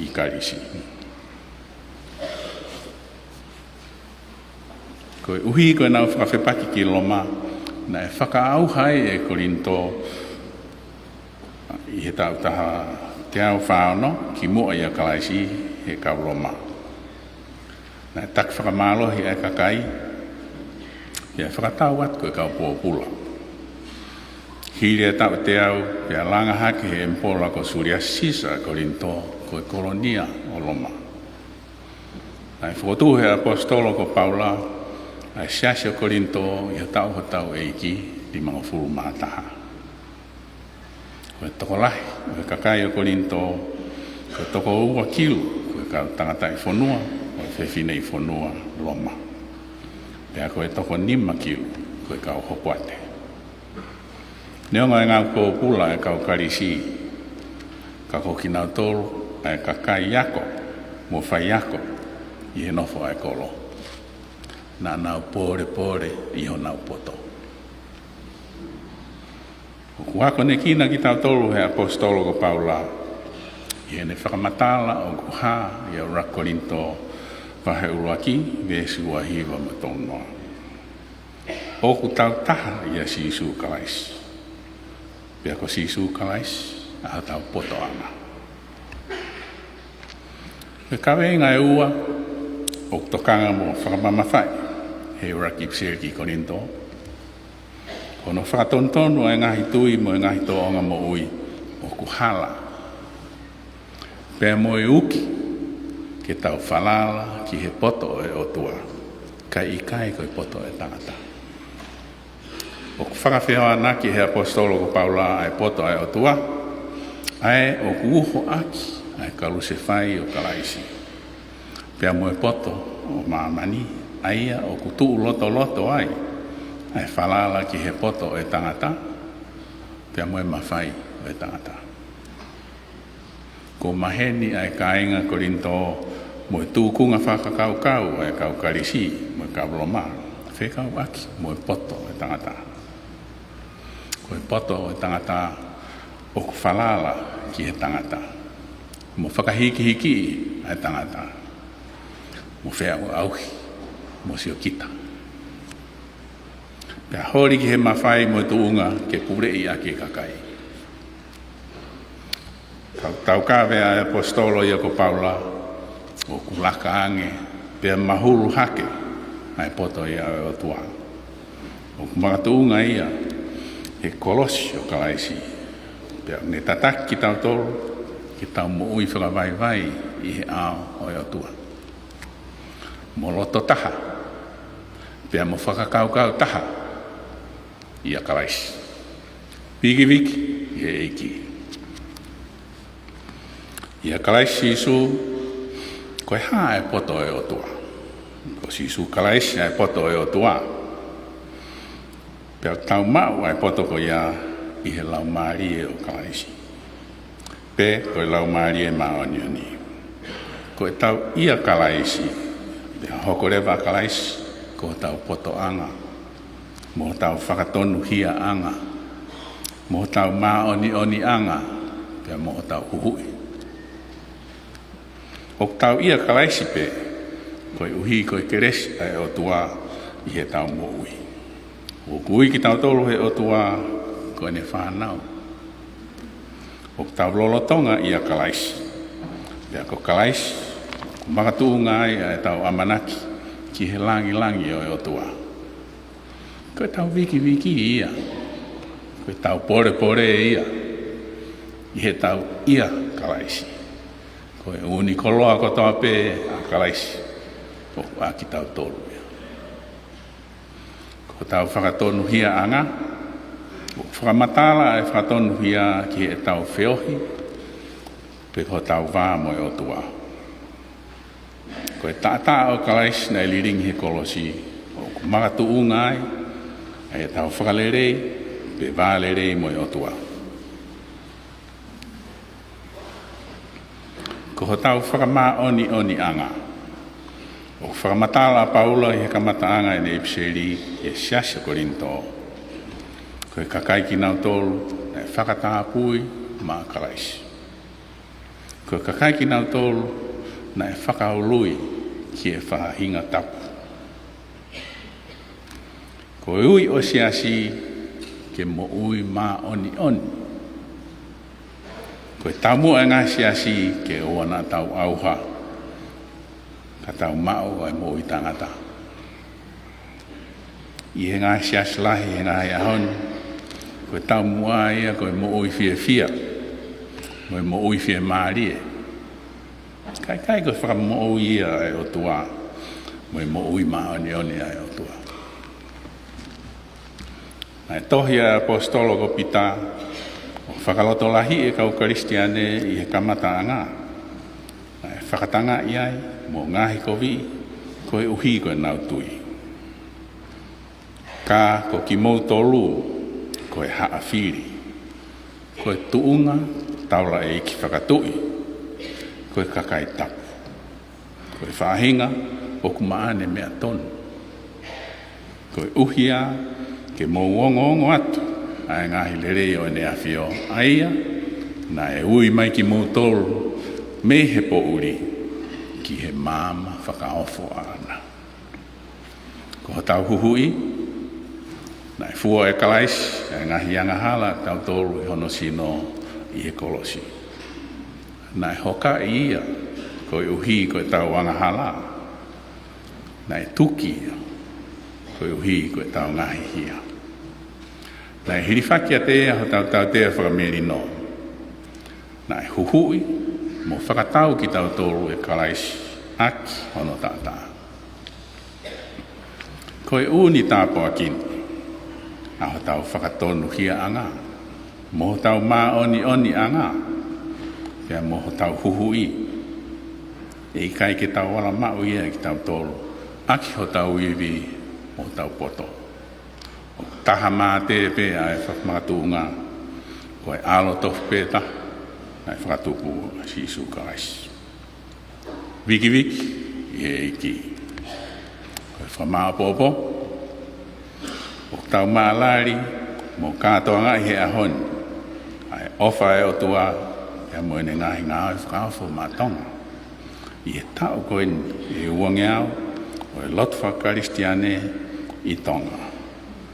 ʻi Kalisi. Koeʻuhi ko ʻenau fakafepaki ki Loma, naʻe fakaʻauha ai ʻe Kolinitō ʻi he taʻu taha teau fā ono kimuʻa ʻia Kalaisi ʻe he kau Loma. Naʻe taki fakamālohi ʻa e kakai, pea fakatau atu ko e kau pōpula. Hili e taʻu teau, pea langa hake ʻe he ʻEmipola ko Suliasi Sisa ʻa Kolinitō ko e kolonia ʻo Loma. Naʻe fokotuʻu ʻe he ʻaposetolo ko Paula ʻa e siasi ʻo Kolinitō ʻi he taʻu hotau ʻEiki limangofulu mā taha. Ko e tokolahi ʻo e kakai ʻo Kolinitō, ko e toko ua kilu ko e kau tangataʻi fonua mo e fefineʻi fonua Loma, pea ko e toko nima kilu ko e kau hopoate. Neongo e ngāue pōpula ʻa e kau Kalisi, ka ko kinautolu ʻa e kakai ako mo faiako ʻi he nofo ʻa e kolo. Naʻa nau pōlepole ʻi honau poto. ʻOku akonekina kitautolu ʻe he ʻaposetolo ko Paula ʻi heʻene fakamatala ʻoku hā ʻia ʻUluaki Kolinitō vahe ʻuluaki, veesi ua hiva mo e tolu noa. ʻOku tau taha ʻia Sīsū Kalaisi, pea ko Sīsū Kalaisi ʻa hotau potoʻanga. Ko e kaveinga ʻe ua ʻoku tokanga mo fakamamafaʻi ʻe he ʻuluaki ʻipiseli ki Kolinitō, ko hono fakatonutonu ʻa e ngaahi tui mo e ngaahi tōʻonga moʻui ʻoku hala, pea mo e uki ke tau falala ki he poto ʻo e ʻOtua, kae ʻikai ko e poto ʻo e tangata. ʻOku fakafehoanaki ʻe he ʻaposetolo ko Paula ʻa e poto ʻa e ʻOtua, ʻa ē ʻoku uho ʻaki ʻa e kalusefai ʻo Kalaisi, pea mo e poto ʻo māmani, ʻa ia ʻoku tuʻu lotoloto ai ʻa e falala ki he poto ʻo e tangata, pea mo e mafai ʻo e tangata. Kuo maheni ʻa e kāinga Kolinitō mo e tūkunga fakakaukau ʻa e kau Kalisi mo e kau Loma, fekauʻaki mo e poto ʻo e tangata. Ko e poto ʻo e tangata ʻoku falala ki he tangata, mo fakahīkihikiʻi ʻa e tangata, mo feʻauʻauhi, mo siokita, pea holi ki he mafai mo e tuʻunga ke puleʻi ʻaki e kakai. Tau, taukave ʻa e ʻaposetolo ia ko Paula, ʻoku laka ange pea mahulu hake ʻa e poto ia ʻo e ʻOtua. ʻOku makatuʻunga ia he kolosi ʻo Kalaisi, pea ne tataki kitautolu ke tau moʻui fakavaivai ʻi he ʻao ʻo e ʻOtua, mo loto taha, pea mo fakakaukau taha ʻia Kalaisi, vikiviki ʻi he ʻEiki. ʻIa Kalaisi Sīsū, ko e hā ʻa e poto ʻo e ʻOtua? Ko Sīsū Kalaisi ʻa e poto ʻo e ʻOtua. Pea tau maʻu ʻa e poto ko ia ʻi he Laumālie ʻo Kalaisi, pe ko e Laumālie Māʻoniʻoni. Ko ʻetau ʻia Kalaisi, pea hoko leva ʻa Kalaisi ko hotau potoʻanga, mo hotau fakatonuhiaʻanga, mo hotau māʻoniʻoniʻanga, pea mo hotau huhuʻi. ʻOku tau ʻia Kalaisi pē koeʻuhi ko e kelesi ʻa e ʻOtua ʻi heʻetau moʻui. ʻOku ui kitautolu ʻe he ʻOtua ko ʻene fānau. ʻOku tau lolotonga ʻia Kalaisi, pea ko Kalaisi ʻoku makatuʻunga ai ʻa ʻetau ʻamanaki ki he langilangi ʻo e ʻOtua. Ko ʻetau vikiviki ia, ko ʻetau polepole ia, ʻi heʻetau ʻia Kalaisi. Ko e ʻunikoloa kotoa pē ʻa Kalaisi ʻoku ʻa kitautolu ia. Ko hotau fakatonuhiaʻanga, ʻoku fakamatala ʻa e fakatonuhia ki heʻetau feohi, pe ko hotau vā mo e ʻOtua. Ko e taʻataʻa ʻo Kalaisi naʻe lilingi he kolosi, ʻoku makatuʻunga ai ʻa ʻetau fakalelei, pe vālelei mo e ʻOtua. Ko hotau fakamāʻoniʻoniʻanga, ʻoku fakamatala ʻa Paula ʻi he kamataʻanga ʻene ʻipiseli ki he siasi ʻo Kolinitō, ko e kakai kinautolu naʻe fakatapui maʻa Kalaisi. Ko e kakai kinautolu naʻe fakaului ki he faʻahinga tapu. Ko e ui ʻo e siasi ke moʻui māʻoniʻoni. Ko e taumuʻa ʻa e ngaahi siasi ke ʻoua naʻa tau ʻauha, ka tau maʻu ʻa e moʻui taʻengata. ʻI he ngaahi siasi lahi he ngaahi ʻaho ni, ko e taumuʻa ia ko e moʻui fiefia, mo e moʻui fiemālie. Ka ʻikai ko e fakamoʻui ia ʻa e ʻOtua, mo e moʻui māʻoniʻoni ʻa e ʻOtua. Naʻe tohi ʻa e ʻaposetolo ko Pita, ʻo fakalotolahiʻi e kau Kalisitiane ʻi he kamataʻanga, naʻe fakatangaʻi ai mo ngaohikoviʻi koeʻuhi ko ʻenau tui. Ka ko kimoutolu, ko e haʻa fili, ko e tuʻunga taulaʻeiki fakatuʻi, ko e kakai tapu, ko e faʻahinga ʻoku maʻa ʻene meʻa tonu, koeʻuhi ke mou ongoongo atu ʻa e ngaahi lelei ʻo ʻEne ʻAfio, ʻa ia naʻe ui mai kimoutolu mei he poʻuli ki he maama fakaofo ʻaʻana. Ko hotau huhuʻi, naʻe fua ʻe Kalaisi ʻa e ngaahi angahala ʻatautolu ʻi hono sino ʻi he kolosi. Naʻe hokaʻi ia koeʻuhi ko ʻetau angahala. Naʻe tuki ia koeʻuhi ko ʻetau ngaahi hia. Naʻe hilifaki ʻiate ia hotau tautea fakamelino. Naʻe huhuʻi mo fakatau kitautolu ʻe Kalaisi ʻaki hono taʻataʻa. Ko e ʻū tāpuaki ni, ʻa hotau fakatonuhiaʻanga, mo hotau māʻoniʻoniʻanga, pea mo hotau huhuʻi. ʻE ʻikai ke tau ala maʻu ia ʻe kitautolu, ʻaki hotau ivi mo hotau poto. ʻOku taha mātē pē ʻa e fakamakatuʻunga, ko e ʻAlo tofu pē taha naʻe fakatupu, ʻa Sīsū Kalaisi. Vikiviki ʻi he ʻEiki. Ko e fakamāʻopoʻopo, ʻoku tau māʻalali mo kātoangaʻi he ʻaho ni ʻa e ʻofa ʻa e ʻOtua, pea mo ʻene ngaahi ngāue fakaofo maʻa Tonga ʻi he taʻu ko eni ʻe uangeau ʻo e lotu fakakalisitiane ʻi Tonga,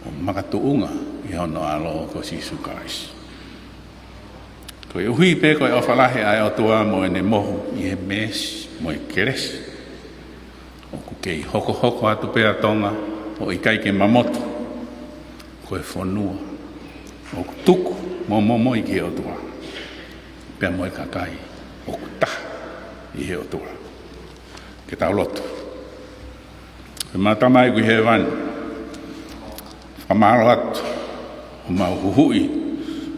ʻo makatuʻunga ʻi hono ʻAlo ko Sīsū Kalaisi. Koeʻuhi pē ko e ʻofa lahi ʻa e ʻOtua mo ʻene mohu ʻi he meesi mo e kelesi, ʻoku kei hokohoko atu pē ʻa Tonga ʻo ʻikai ke mamotu. Ko e fonua ʻoku tuku mo momoi ki he ʻOtua, pea mo e kakai ʻoku taha ʻi he ʻOtua. Ke tau lotu. ʻE mau Tamai ʻoku ʻi hēvani, fakamālō atu ʻo mau huhuʻi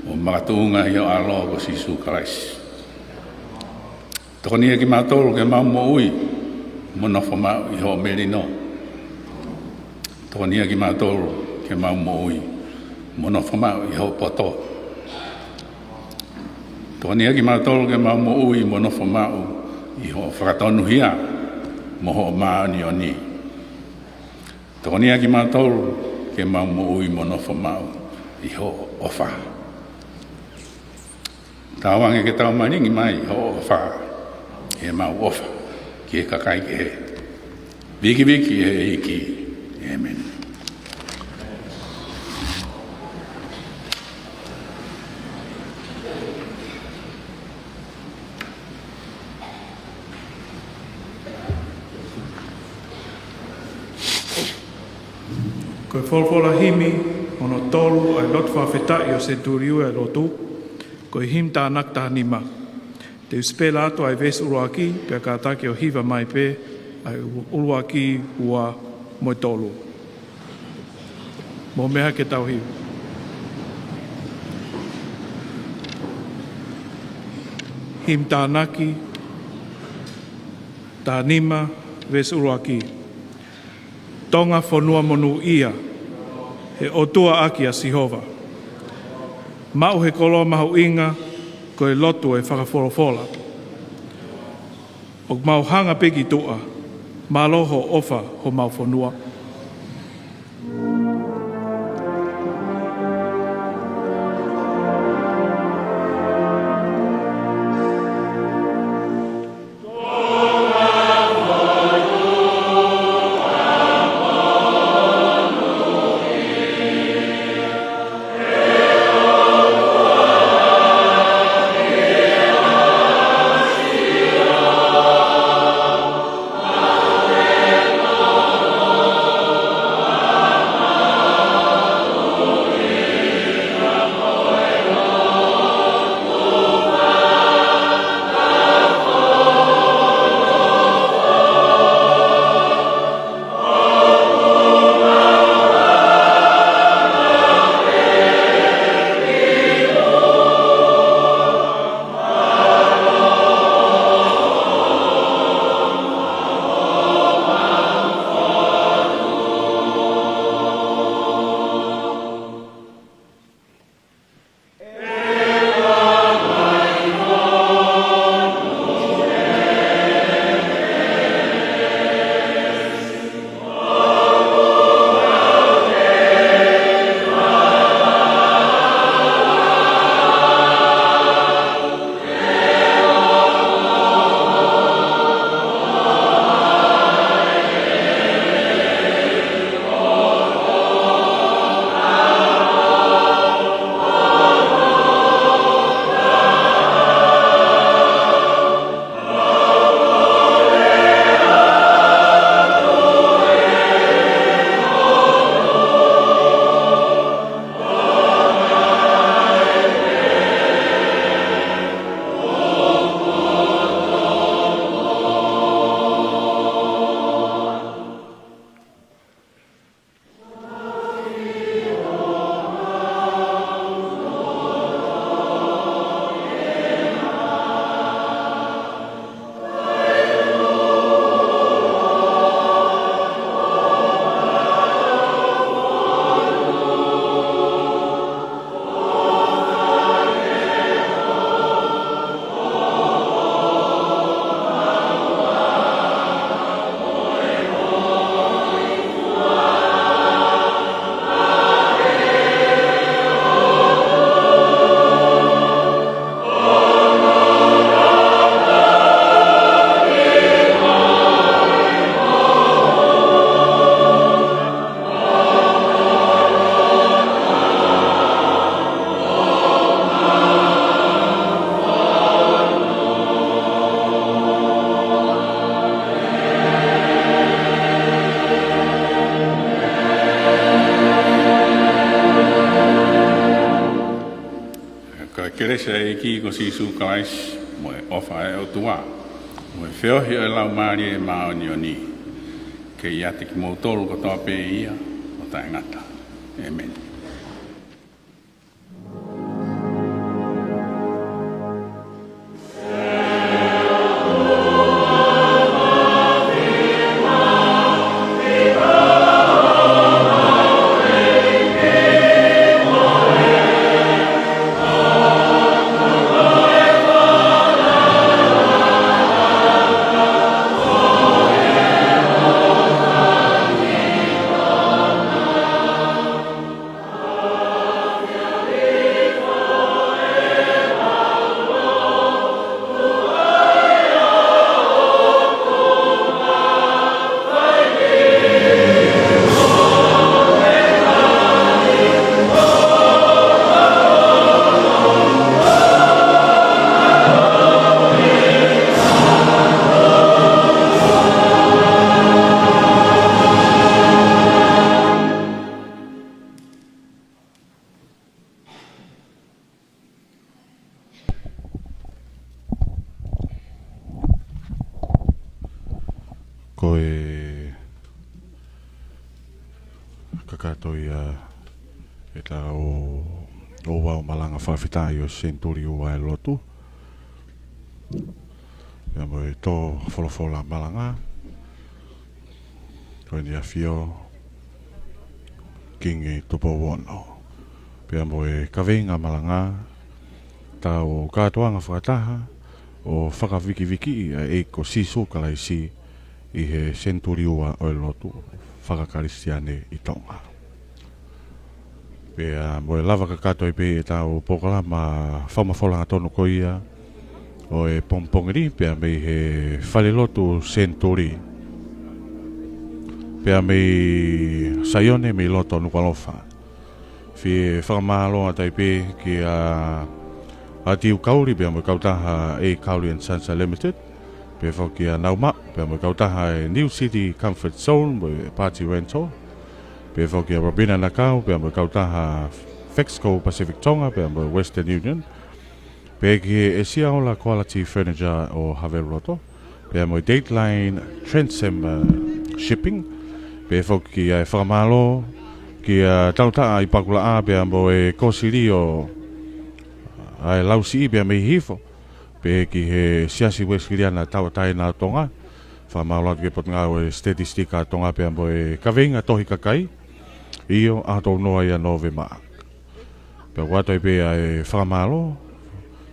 ʻo makatuʻunga ʻi hoʻo ʻAlo ko Sīsū Kalaisi. Tokoniʻi kimautolu ke mau moʻui mo nofo maʻu ʻi hoʻo melino. Tokoniʻi kimautolu ke mau moʻui mo nofo maʻu ʻi hoʻo poto. Tokoniʻi kimautolu ke mau moʻui mo nofo maʻu ʻi hoʻo fakatonuhia mo hoʻo māʻoniʻoni. Tokoniʻi kimautolu ke mau moʻui mo nofo maʻu ʻi hoʻo ʻofa. Tauange ke tau malingi mai hoʻo ʻofa ʻi heʻemau ʻofa ki he kakai kehe. Vikiviki ʻi he ʻEiki. ʻĒmeni. Ko e folofola himi hono tolu ʻa e lotu fakafetaʻi ʻo e senituli ua ʻo e lotu, ko e himi tānaki taha nima. Te u sipela atu ʻa e veesi ʻuluaki, pea kātaki ʻo hiva mai pē ʻa e ʻuluaki, ua mo e tolu. Mou meʻa ke tau hiva. Himi tānaki taha nima, veesi ʻuluaki. Tonga fonua monūʻia, he ʻOtua ʻaki ʻa Sihova. Maʻu he koloa mahuʻinga, ko e lotu ʻo e fakafolofola. ʻOku mau hanga pē ki tuʻa, mālō hoʻo ʻofa homau fonua. Kelesi ʻa e ʻEiki ko Sīsū Kalaisi, mo e ʻofa ʻa e ʻOtua, mo e feohi ʻo e Laumālie Māʻoniʻoni, ke ʻiate kimoutolu kotoa pē ia ʻo taʻengata. ʻĒmeni. Ko e kakato ia ʻetau ouau malanga fakafetaʻi ʻo e senituli ua ʻo e lotu. Pea mo e tō folofola malanga ko eni ʻa e ʻAfio Kingi Tupou Ono. Pea mo e kaveinga malanga, tau kātoanga fakataha ʻo fakavikivikiʻi ʻa e ʻEiki ko Sīsū Kalaisi ʻi he senituli ua ʻo e lotu fakakalisitiane ʻi Tonga. Pea mo e lava kakato ai pē ʻetau polokalama fakamafola hangatonu ko ia ʻo e pongipongi ni, pea mei he falelotu senituli, pea mei Saione mei loto Nukuʻalofa. Fie fakamālō atu ai pē kia ʻAtiu Kauli pea mo e kautaha ʻa e Kauli and Sons Limited, pea foki kia Nauma pea mo e kautaha ʻa e New City Comfort Zone mo e Party Rental, pea foki kia Robina Nakau pea mo e kautaha Fexco Pacific Tonga pea mo e Western Union, pea ki he ʻEsiaola Quality Furniture ʻo Haveluloto, pea mo e Dateline Transom, uh, Shipping, pea foki ʻa e fakamālō kia Tautaʻa ʻi Pakulaʻā pea mo e Kosilio ʻa e Lausiʻi pea mei Hihifo, pea ki he Siasi Uēsiliana Tauʻatāina ʻo Tonga, fakamālō atu ki he Potungāue Statistika ʻa Tonga pea mo e kaveinga tohi kakai, ʻio, ʻaho tolu noa ia ʻo Nōvema. Pea ʻoatu ai pē ʻa e fakamālō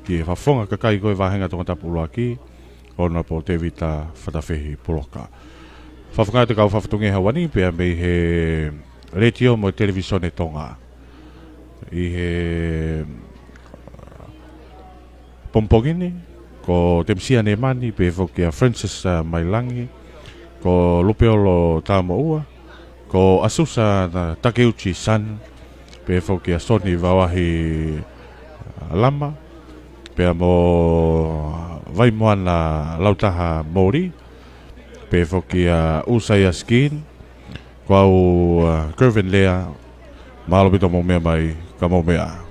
ki he fakafofonga kakai ko e Vāhenga Tongatapu ʻUluaki, Honourable Tevita Fatafehi Puloka. Fakafofonga atu kau fakafotunga he ʻaho ni pea mei he Letiō mo e Televīsone Tonga ʻi he pongipongi ni, ko Temisia Nemani, pea foki kia Francis, uh, Mailangi, ko Lupeolo Tamoʻua, ko Asusa, uh, Takeuchi San, pea foki kia Soni Vavahi, uh, Lama, pea mo Vaimoana Lautaha Moli, pea foki kia Usaias Keane, ko au, uh, Kervin Lea, mālō ʻaupito hoʻomou meʻa mai, ka mou meʻa.